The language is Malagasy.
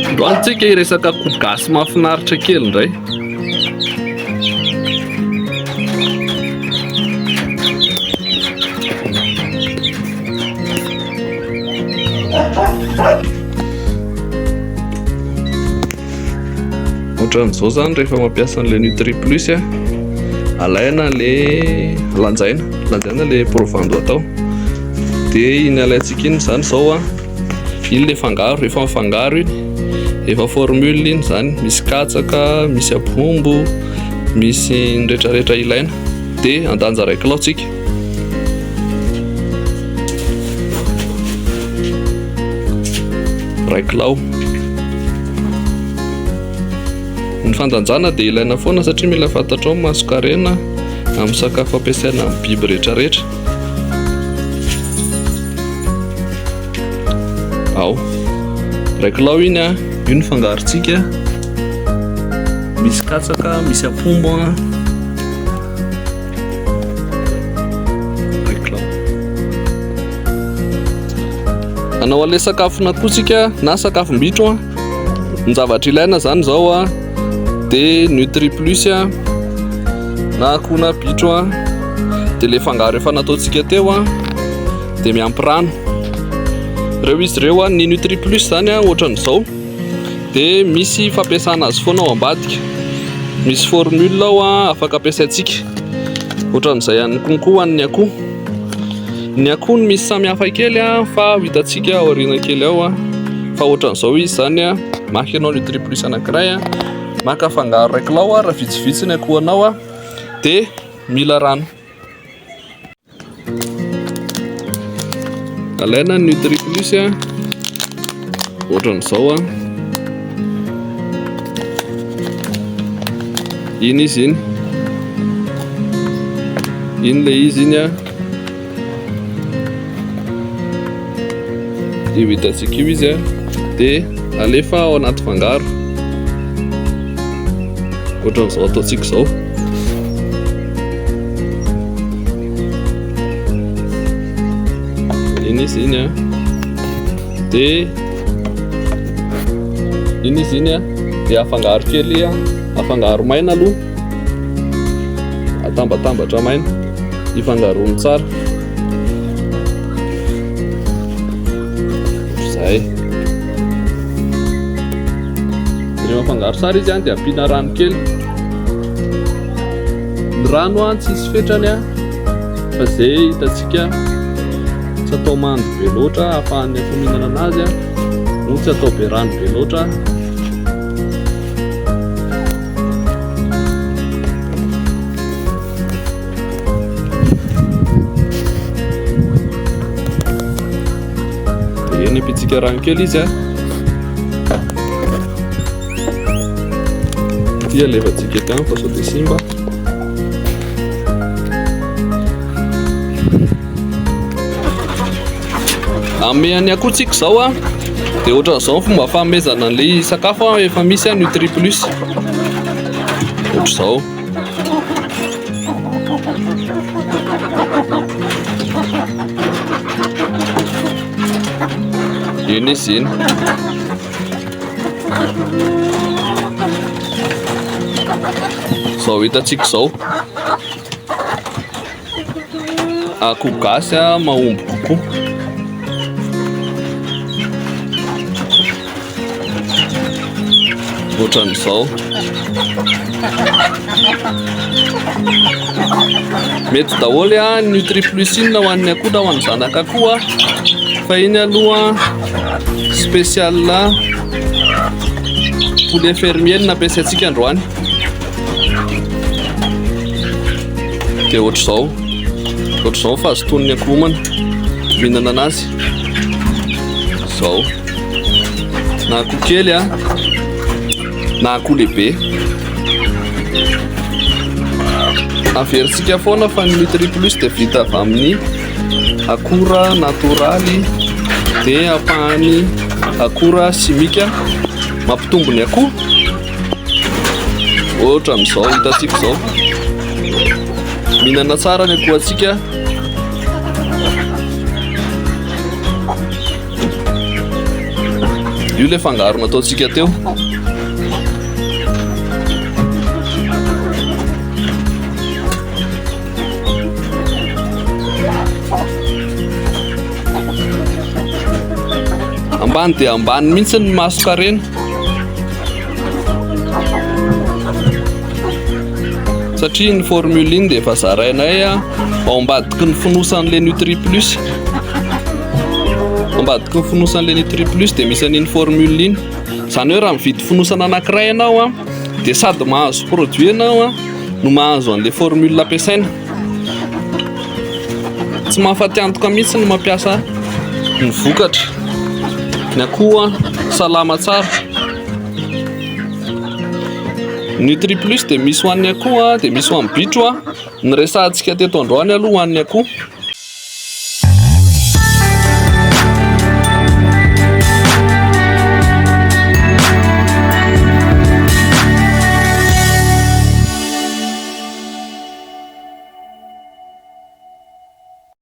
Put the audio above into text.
Androany tsika hiresaka akoho gasy mahafinaritra kely indray. Ohatran'izao zany rehefa mampiasa an'ilay Nutri Plus a, alaina le lanjaina, lanjaina le provando atao. Dia iny alaintsika iny zany zao a, iny le fangaro, efa mifangaro iny, efa formule iny zany, misy katsaka, misy apombo, misy ny retraretra ilaina. Dia andanja iray kilao tsika. Iray kilao. Ny fandanjana dia ilaina foana satria mila fantatrao ny masonkarena amin'ny sakafo ampiasaina amin'ny biby rehetrarehetra. Ao. Iray kilao iny a, io ny fangarontsika. Misy katsaka, misy apombo a. Iray kilao. Hanao an'ilay sakafon'akoho tsika na sakafom-bitro a. Ny zavatra ilaina zany zao a dia Nutri Plus a na akoho na bitro a dia le fangaro efa nataontsika teo a dia miampy rano. Ireo izy ireo a, ny Nutri Plus zany a ohatran'izao dia misy fampiasana azy foana ao ambadika. Misy formule ao a afaka ampiasaintsika. Ohatran'izay ihany konko ho an'ny akoho. Ny akoho no misy samy hafa kely a fa ho hitantsika aoriana kely ao a. Fa ohatran'izao izy zany a, maka ianao Nutri Plus anankiray a, maka fangaro iray kilao a raha vitsivitsy ny akohonao a, dia mila rano. Alaina ny Nutri Plus a, ohatran'izao a. Iny izy iny. Iny ilay izy iny a. Io hitantsika io izy a. Dia alefa ao anaty fangaro. Ohatran'izao ataontsika izao. Iny izy iny a. Dia iny izy iny a. Dia afangaro kely a. Afangaro maina aloha. Atambatambatra maina. Ifangaroany tsara. Zay. Rehefa mifangaro tsara izy dia ampiana rano kely. Ny rano an tsisy fetrany an fa zay hitantsika tsy atao mando be loatra ahafahan'ny akoho mihinana anazy an no tsy atao be rano be loatra. Dia eny ampitsika rano kely izy a. Ity alefantsika eto ihany fa sao dia simba. Amehan'ny akoho tsika izao a. Dia ohatran'izao ny fomba fanomezana an'ilay sakafo a, efa misy a Nutri Plus. Ohatr'izao. Iny izy iny. Izao hitantsika izao. Akoho gasy a, mahomby kokoa. Ohatran'izao. Mety daholo a, ny Nutri Plus iny na ho an'ny akoho na ho an'ny zanak'akoho a. Fa iny aloha spécial poulet fermier no nampiasaintsika androany. Dia ohatr'izao. Ohatr'izao ny fahazotoan'ny akoho homana mihinana anazy. Izao. Na akoho kely a, na akoho lehibe. Averintsika foana fa ny Nutri Plus dia vita avy amin'ny akora natoraly dia ampahany akora simika mampitombo ny akoho. Ohatran'izao hitantsika izao. Mihinana tsara ny akoho antsika. Io ilay fangaro nataontsika teo. Ambany dia ambany mihitsy ny mason-karena. Satria ny formule iny dia efa zarainay ao ambadiky ny fonosan'ilay Nutri Plus. Ambadiky ny fonosan'ilay Nutri Plus dia misy an'iny formule iny. Izany hoe raha mividy fonosana anankiray ianao a, dia sady mahazo produit ianao a, no mahazo an'ilay formule ampiasaina. Tsy mahafaty antoka mihitsy ny mampiasa ny vokatra. Ny akoho salama tsara. Nutri Plus dia misy ho an'ny akoho dia misy ho an'ny bitro. Ny resahantsika teto androany aloha ho an'ny akoho.